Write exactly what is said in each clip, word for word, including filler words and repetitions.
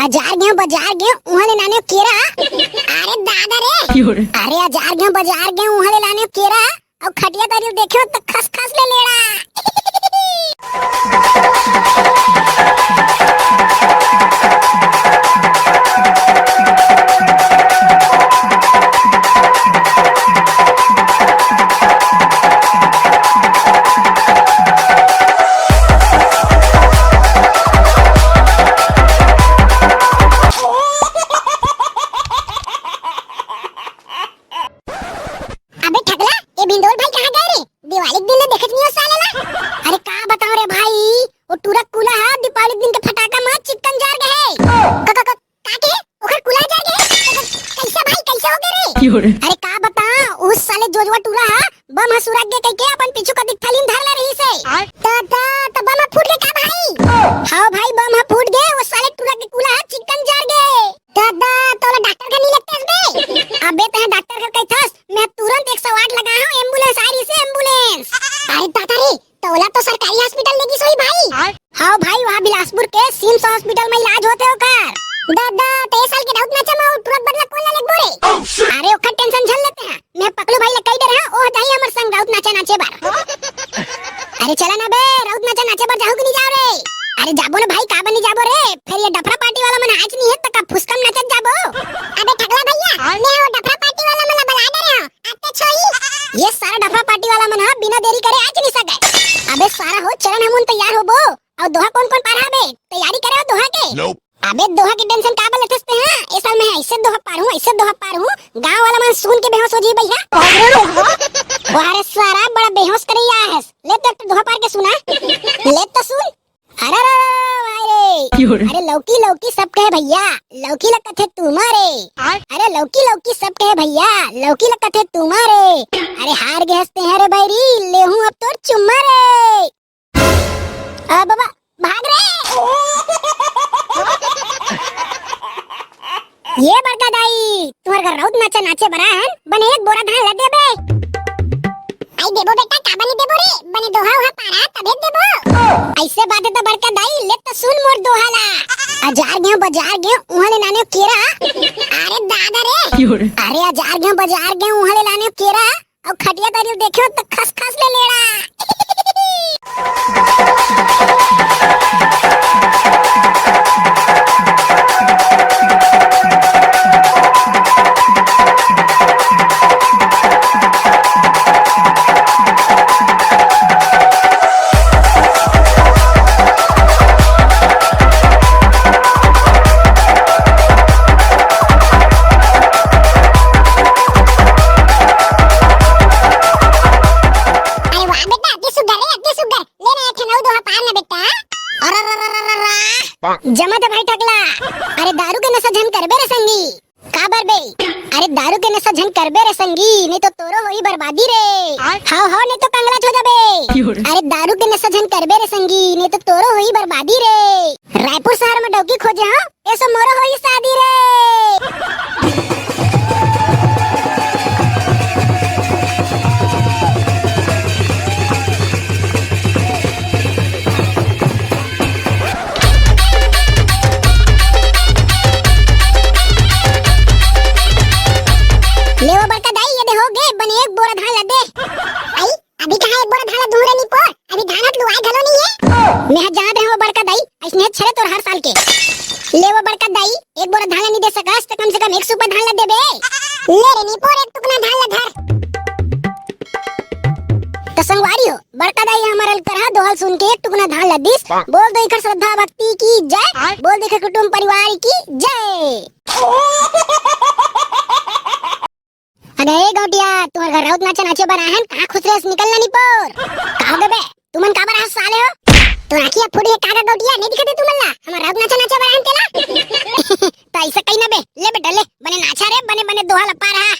अजार गेंव बजार गेंव उहाँ ले लानेंव केरा। अरे दादा रे। अरे अजार गेंव बजार गेंव उहाँ ले लानेंव केरा। अउ खटिया तरी ल देखेंव त खसखस ले लेड़ा। अबे ठकला, ए भिंडोल भाई कहाँ गए रे? दिवाली के दिन ले देखत नहीं हो साले ला। अरे का बताओ रे भाई, वो टूरा कुला हा दीपावली के दिन के फटाका मा चिक्कन जार गए हे। क-, क-, क-, का के? ओखर कुला जार गए हे? क-, क-, कैसे भाई, कैसे हो गए रे? अरे का बता, उस साले जोजवा टूरा हा बम हा सुरक गे कहिके अपन पीछू कतिक थैली म धर ले रहिसे। त, त, त बम हा फूट गे का भाई? हाँ भाई, बम हा फूट गे, वो साले टूरा के कुला हा चिक्कन जार गे। दादा, तोला डॉक्टर घर नहीं लेगतेस बे? अबे तैं डॉक्टर घर कहिथस, मैं तुरंत एक सौ आठ लगाए हंव, एम्बुलेंस आय रहिसे, एम्बुलेंस। अरे दादा रे, तोला तो सरकारी हॉस्पिटल लेगिस होही भाई। हाँ भाई, वहाँ बिलासपुर के सिम्स हॉस्पिटल में इलाज होथे ओकर। दादा, त ए साल के राउत नाचा में वो टूरा के बदला कोन ला लेगबो रे? अरे ओखर टेंशन झन लेते हैं, मैं पकलू भाई ला कहि दे रहेंव, ओह जाही हमर संग राउत नाचा नाचे बर। अरे चला ना बे, राउत नाचा नाचे बर जाहू कि नहीं जाव रे? अरे जाबो ना भाई, काबर नहीं जाबो रे? फिर ये डफरा पार्टी वाला मन आज नहीं हे त का फुसकम नाचत जाबो? अबे ठकला भैया, मैं वो डफरा पार्टी वाला मन ला बला दे रहेंव, आते छोई। ये सारा डफरा पार्टी वाला मन हा बिना देरी करे आज नहीं सके। अबे सारा हो, चलन हमन तैयार होबो। अउ दोहा कोन कोन पारहा बे? तैयारी करे हो दोहा के? अबे दोहा के टेंशन काबर लेथस तैं हा? ए साल मैं ऐसे दोहा पारहूं, ऐसे दोहा पारहूं, गांव वाला मन सुन के बेहोश हो जाही भैया। अरे सारा बड़ा बेहोश करे आय हस। ले तो एक ठो दोहा पार के सुना। ले तो सुन। अरे रे रे भाई रे। अरे लौकी लौकी सब कहे भैया, लौकी ला कथे तुमा रे। अरे लौकी लौकी सब कहे भैया, लौकी ला कथे तुमा रे। अरे हार गे हस तैं हा रे बैरी, लेहूं अब तोर चुम्मा रे। आ बाबा, भाग रे। ये बड़का दाई, तुंहर घर राउत नाचा नाचे बर आए हन, बने एक बोरा धान ला दे बे। आई देबो बेटा, काबर नहीं देबो रे, बने दोहा उहा पारा तभे देबो। ऐसे बात हे त बड़का दाई, ले त सुन मोर दोहा ला। अजार गेंव बजार गेंव उहाँ ले लानेंव केरा। अरे दादा रे। अरे अजार गेंव बजार गेंव उहाँ ले लानेंव केरा। अउ खटिया तरी ल देखेंव त खसखस ले लेड़ा। अरे वाह बेटा, अति सुग्घर रे, अति सुग्घर। ले ना, एक ठन अउ दोहा पार ना बेटा। अरे रे रे रे रे रे। जमा दे भाई टकला। अरे दारू के नशा झन करबे रे संगी। काबर बे? अरे दारू के नशा झन करबे रे संगी, नहीं तो तोरो होही बर्बादी रे। हाव हाव, नहीं तो कंगला हो जाबे। अरे दारू के नशा झन करबे रे संगी, नहीं तो तोरो होही बर्बादी रे। रायपुर शहर में डौकी खोजे हंव, एसो मोरो होही शादी रे। ले वो बड़का दाई, ये दे हो गे, बने एक बोरा धान ला दे। आई, अभी कहाँ एक बोरा धान ला दूहूं रे निपोर? अभी धान हत लुआए घलो नहीं हे। मैं ह जात रहेंव बड़का दाई, अइसने छरे तोर हर साल के। ले वो बड़का दाई, एक बोरा धान ला नहीं दे सकस त कम से कम एक सुपा धान ला देबे। ले रे निपोर, एक टुकना धान ला धर। त संगवारी हो, बड़का दाई हमर अलकरहा दोहा ल सुन के एक टुकना धान ला दिस। बोल दो इखर श्रद्धा भक्ति की जय, बोल दो इखर कुटुंब परिवार की जय। अरे ए गौटिया, तुंहर घर राउत नाचा नाचे बर आए हन, कहाँ खुसरे हस, निकल ना निपोर। का हो गे बे, तुमन काबर हंसत साले हो? तोर आँखी ह फूट गे का गा गौटिया, नहीं दिखत हे तुमन ला? हमर राउत नाचा नाचे बर आए हन तेला। त ऐसा कही ना बे, ले बेटा ले, बने नाचा रे, बने बने दोहा ला पारहा।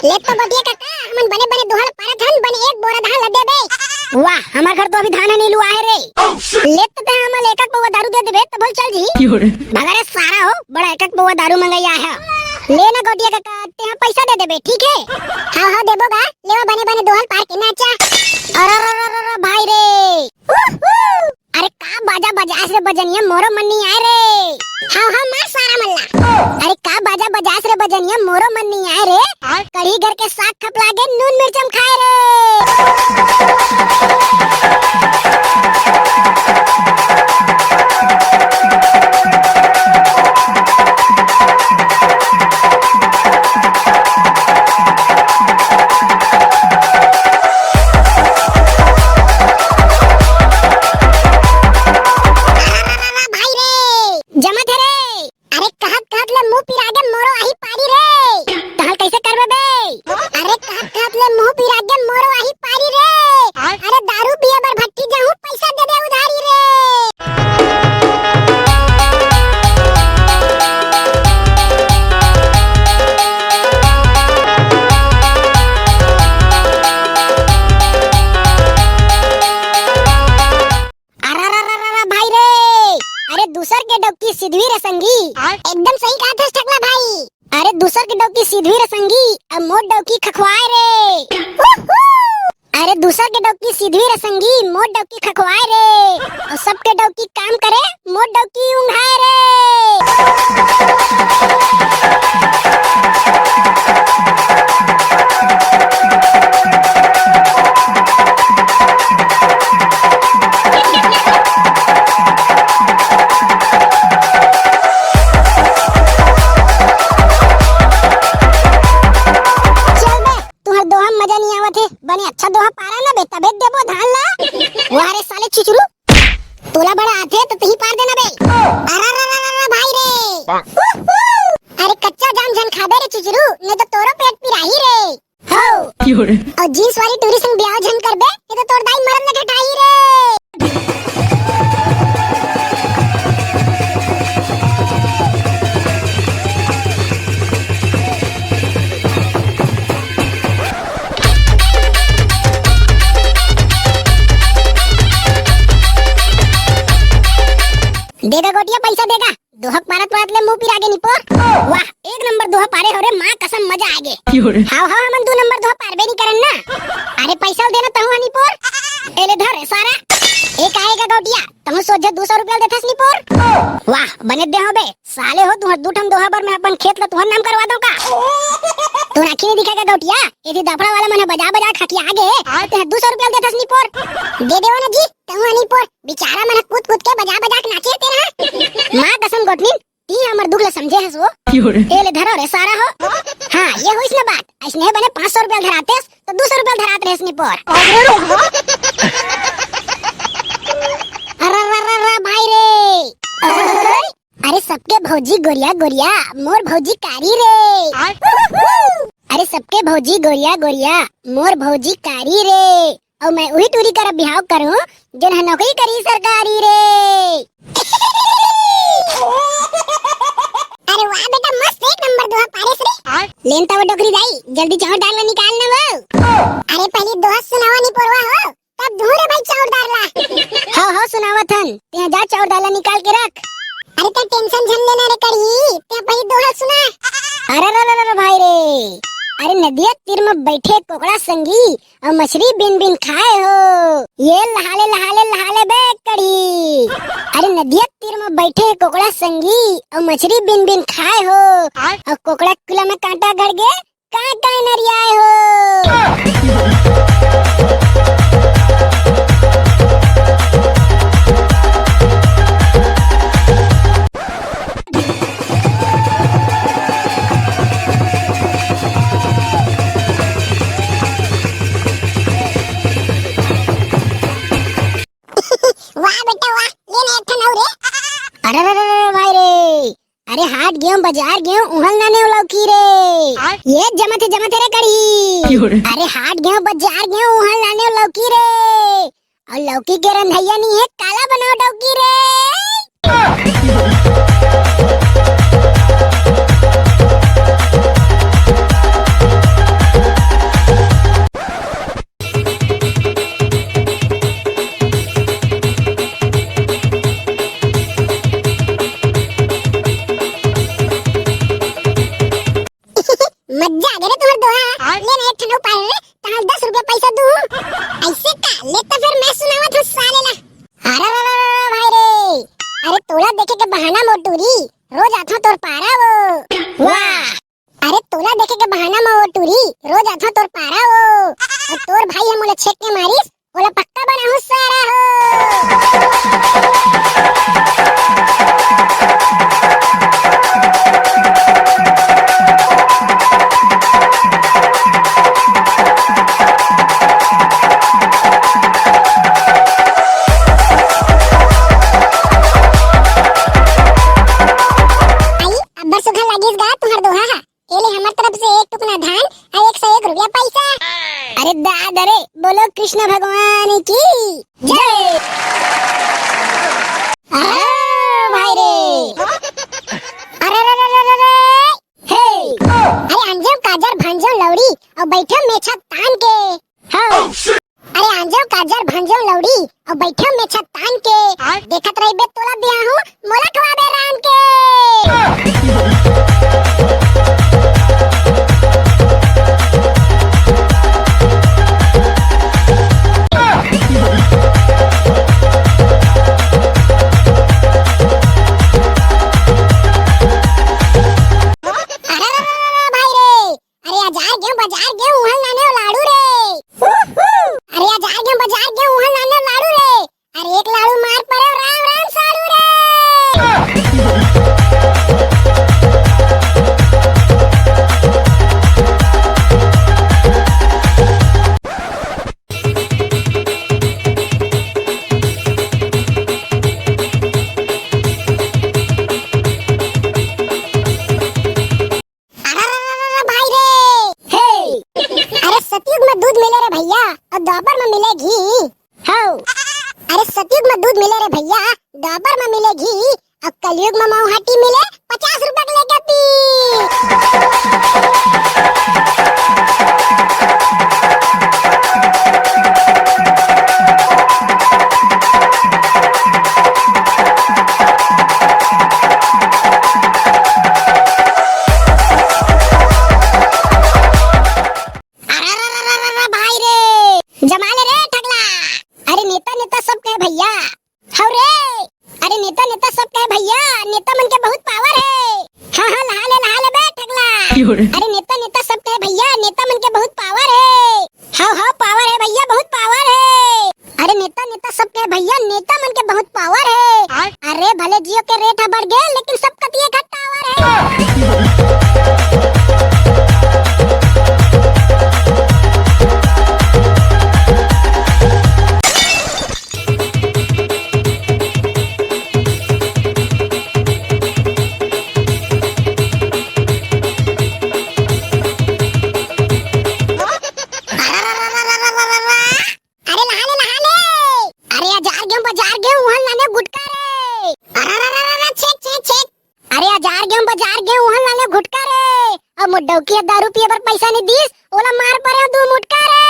ले तो गौटिया काका, हमन बने बने दोहा ला पारत हन, बने एक बोरा धान ला दे बे। वाह, हमर घर तो अभी धान ह नहीं लुआ हे रे। ले तो तैं हमन ला एक एक पौवा दारू दे देबे, त भल चल जी। भगा रे सारा हो, बड़ा एक एक पौवा दारू मंगाई आए हे। ले ना गौटिया काका, तैं ह पैसा दे देबे, ठीक हे? हाँ, हाँ, देबो गा। ले वो बने बने दोहा ल पार के नाचा। अरे, अरे, अरे, अरे, भाई रे। उहू। अरे का बाजा बजास रे बजनिया, मोरो मन नहीं आए रे। हाँ, हाँ, मार सारा। पचास रे बजनिया, मोरो मन नइ आय रे। कढ़ी घर के साग खपला गे, नून मिर्चम खाए रे। भाई रे, जमत हे रे। अरे कहत कहत ले मुंह पिरा गे, मोरो आही पारी रे। तहल कैसे करबे बे? अरे कहत कहत ले मुंह पिरा गे, मोरो आही पारी रे। अरे दारू पिए बर भट्टी जाहूं, पैसा दे दे उधारी रे। अरा रा रा रा रा भाई रे, अरे दूसर के डौकी सिधवी रे संगी। एकदम सही कहत हस ठकला भाई। अरे दूसर के डौकी सिधवी रे संगी, अब मोर डौकी खखवाए रे। अरे दूसर के डौकी सिधवी रे संगी, मोर डौकी खखवाए रे। अउ सबके डौकी काम करे, मोर डौकी उंघाए रे। चल बे, तुहर दोहा म मजा नइ आवत हे। बने अच्छा दोहा पारा ना बे, तभे देबो धान ला। वाह रे साले चुचरू, तोला बड़ा आथे त तहीं पार देना बे। अरा रा रा रा रा भाई रे। अरे कच्चा जाम झन खाबे रे चुचरू, नहीं तो तोरो पेट पिराही रे। हो। अउ जींस वाली टूरी संग ब्याह झन करबे, नहीं तो तोर दाई मरन ले घटाही रे। देगा गोटिया, पैसा देगा। दोहा के पारत पारत ले मुंह पिरा गे निपोर। वाह, एक नंबर दोहा पारे हो रे, माँ कसम मजा आ गे। हाव हाव, हमन दू नंबर दोहा पारबे नइ करन ना। अरे पैसा ल देना तहूं ह निपोर। ए ले धर रे सारा। ए काहे का गौटिया, तहूं सोझे दू सौ रुपया ल देथस निपोर। वाह, बने दे हो बे। साले हो, तुहर दू ठन दोहा बर मैं अपन खेत ल तुहर नाम करवा दंव का? तोर आँखी नइ दिखय का गौटिया? एती दफड़ा वाला मन ह बजा बजा खकिया गे, तेहा दू सौ रुपया ल देथस निपोर। दे देवो ना जी, तहूं ह निपोर। बिचारा मन ह कूद कूद के बजा बजा के नाचे तेरा। माँ कसम गोठनिन, ती हमर दुख ल समझे हस वो। ए ले धरो रे सारा हो। हाँ, ये होइस ना बात। अइसने बने पाँच सौ रुपया धरातेस, त दू सौ रुपया धरात रहेस निपोर। अरे रे रे रे भाई रे। अरे सबके भौजी गोरिया गोरिया, मोर भौजी कारी रे। अरे सबके भौजी गोरिया गोरिया, मोर भौजी कारी रे। अउ मैं उही टूरी करा बिहाव करूं, जेन ह नौकरी करी सरकारी रे। अरे वाह बेटा, मस्त एक नंबर दोहा पारेस रे। लेन तब डोकरी दाई, जल्दी चाउर दाल ला निकाल ना वो। अरे पहली दोहा सुनावा निपोरवा हो, तब दूहूं रे भाई चाउर दाल ला। हाँ हाँ सुनावत हन, तेहा जा चाउर दाल ला निकाल के रख। अरे ते tension झन लेना रे कढ़ी, ते पहली दोहा सुना। अरे रे रे रे भाई रे, अरे नदिया तीर म बैठे कोकड़ा संगी, अउ मछरी बिन बिन खाए हो। ये लहाले लहाले लहाले बे कढ़ी। अरे नदिया तीर म बैठे कोकड़ा संगी, अउ मछरी बिन बिन खाए हो। अउ कोकड़ा कुला में कांटा गड़ गे, काय काय नरियाए हो। वाह बेटा वाह, ले ना एक ठन अउ रे। अरे रे रे रे भाई रे, अरे हाट गेंव बजार गेंव उहल नाने लौकी रे। ये जमत हे जमत हे रे कढ़ी। अरे हाट गेंव बजार गेंव उहल नाने लौकी रे। अउ लौकी के रंधैया नइ हे, काला बनाव डौकी रे। मजा आ गे रे तुंहर दोहा। ले ना एक ठन अउ पाए रे, तहां दस रुपया पैसा दूं। अइसे का? ले त फेर मैं सुनावत हंव साले ला। अरे रे रे रे भाई रे, अरे तोला देखे के बहाना मोर टूरी, रोज आथंव तोर पारा वो। वाह, तोला देखे के बहाना म ओ टूरी, रोज आथों तोर पारा ओ। अउ तोर भाई ह मोला छेक के मारिस, ओला पक्का बनाहूं सारा हो। आई, अब्बड़ सुघर लागिस गा तुंहर दोहा हा। ए ले हमर तरफ से एक टुकना धान अउ एक सौ एक रुपया पैसा। अरे दादा रे, बोलो कृष्ण भगवान की जय। अरे भाई रे। अरे रे रे रे रे रे। हे। अरे अंजो काजर भांजो लौड़ी अउ बैठो मेछा तान के। हाँ। अरे आंजो काजर भांजो लौड़ी अउ बैठे में छत तान के। आय। देखत रहिबे तोला बियाहू मोला खवाबे राम के। अरे रे रे रे रे भाई रे, अरे अजार गेहूं बजार गेहूं उहल लाने ओ लाड़ू रे। अरे अजार गेहूं बजार गेहूं उहल लाने ओ लाड़ू रे। अरे एक लाड़ू मार परे ओ राम राम साड़ू रे। अरे, अरे, अरे, अरे, भाई रे। हे। अरे, सतयुग में दूध मिले रे भैया, अउ द्वापर में मिले घी। हौ। अरे, सतयुग में दूध मिले रे भैया, द्वापर में मिले घी, अउ कलयुग में मऊहाटी मिले पचास रुपया के लेके पी। अरे, अरे, अरे, अरे, अरे, भाई रे, जमा ले रे ठगला। अरे नेता, नेता सब कहे भैया। हौ रे, अरे नेता, नेता सब कहे भैया, नेता मन के बहुत पावर हे। हाँ, हाँ, लहा ले, लहा ले बे ठगला। क्यों रे? अरे नेता, नेता सब कहे भैया, नेता मन के बहुत पावर हे। हौ, हौ, पावर हे भैया, बहुत पावर हे। अरे नेता, नेता सब कहे भैया, नेता मन के बहुत पावर हे। आय। अरे भले Jio के रेट ह बढ़ गे, लेकिन सब कतिये घर टावर हे। अरे लहा ले, लहा ले। अरे अजार गेहूं बजार गेहूं उहल लाने गुटका रे। अरे, अरे, अरे, अरे, छेक, छेक, छेक। अरे अजार गेहूं बजार गेहूं उहल लाने गुटका रे। अउ मोर डौकी ह दारू पिए बर पैसा नइ दिस, ओला मार परे दू मुटका रे।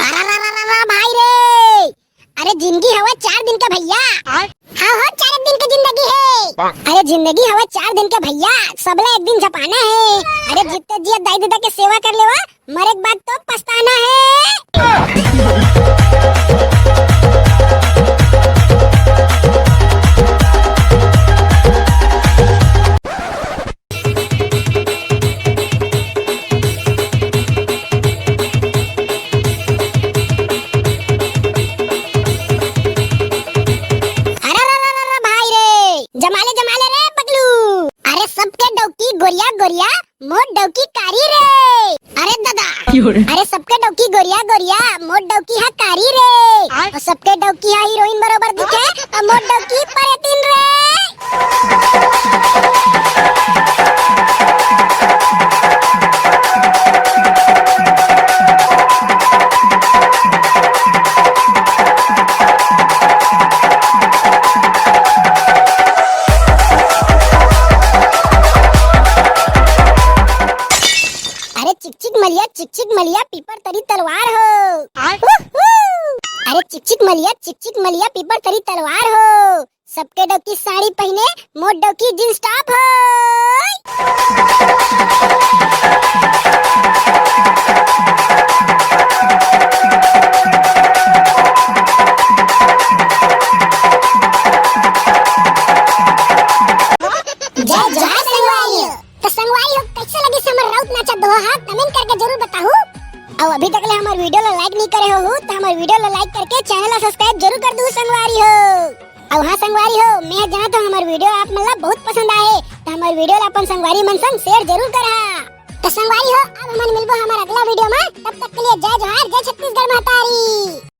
अरे, अरे, अरे, अरे, भाई रे। अरे जिंदगी हवय चार दिन के भैया। आय। हाँ हो, चार दिन के जिंदगी हे। अरे जिंदगी हवय चार दिन के भैया, सबला एक दिन झपाना हे। अरे जिते जियत दाई ददा के सेवा कर लेवा, मरे के बाद तो पछताना हे। अरे, अरे, अरे, अरे, भाई रे, जमा ले, जमा ले रे पगलू। अरे, सबके डौकी गोरिया, गोरिया, मोर डौकी कारी रे। अरे दादा, क्यों रे? अरे, सबके डौकी गोरिया, गोरिया, मोर डौकी हा कारी रे। आय। अउ सबके डौकी हा हीरोइन बरोबर दिखे, अउ मोर डौकी परेतिन रे। अरे चिकचिक मलिया, चिकचिक मलिया, पीपर तरी तलवार हो। आय। उहू। अरे चिकचिक मलिया, चिकचिक मलिया, पीपर तरी तलवार हो। सबके डौकी साड़ी पहिने, मोर डौकी जींस टॉप हो। जय जय संगवारी हो। तो संगवारी हो, कैसे लगिस हमर राउत नाचा दोहा? कमेंट करके जरूर बताहू। अउ अभी तक ले हमर वीडियो ला लाइक नहीं करे हो, तो हमर वीडियो ला लाइक करके चैनल ला सब्सक्राइब जरूर कर दू संगवारी हो। अउ हाँ संगवारी हो, मैं जानत हूँ हमर वीडियो आप मन ला बहुत पसंद आए, तो हमर वीडियो ला अपन संगवारी मन संग शेयर जरूर करहा। तो संगवारी हो, अब हमन मिलबो हमर अगला वीडियो में। तब तक के लिए जय जोहार, जय छत्तीसगढ़ महतारी।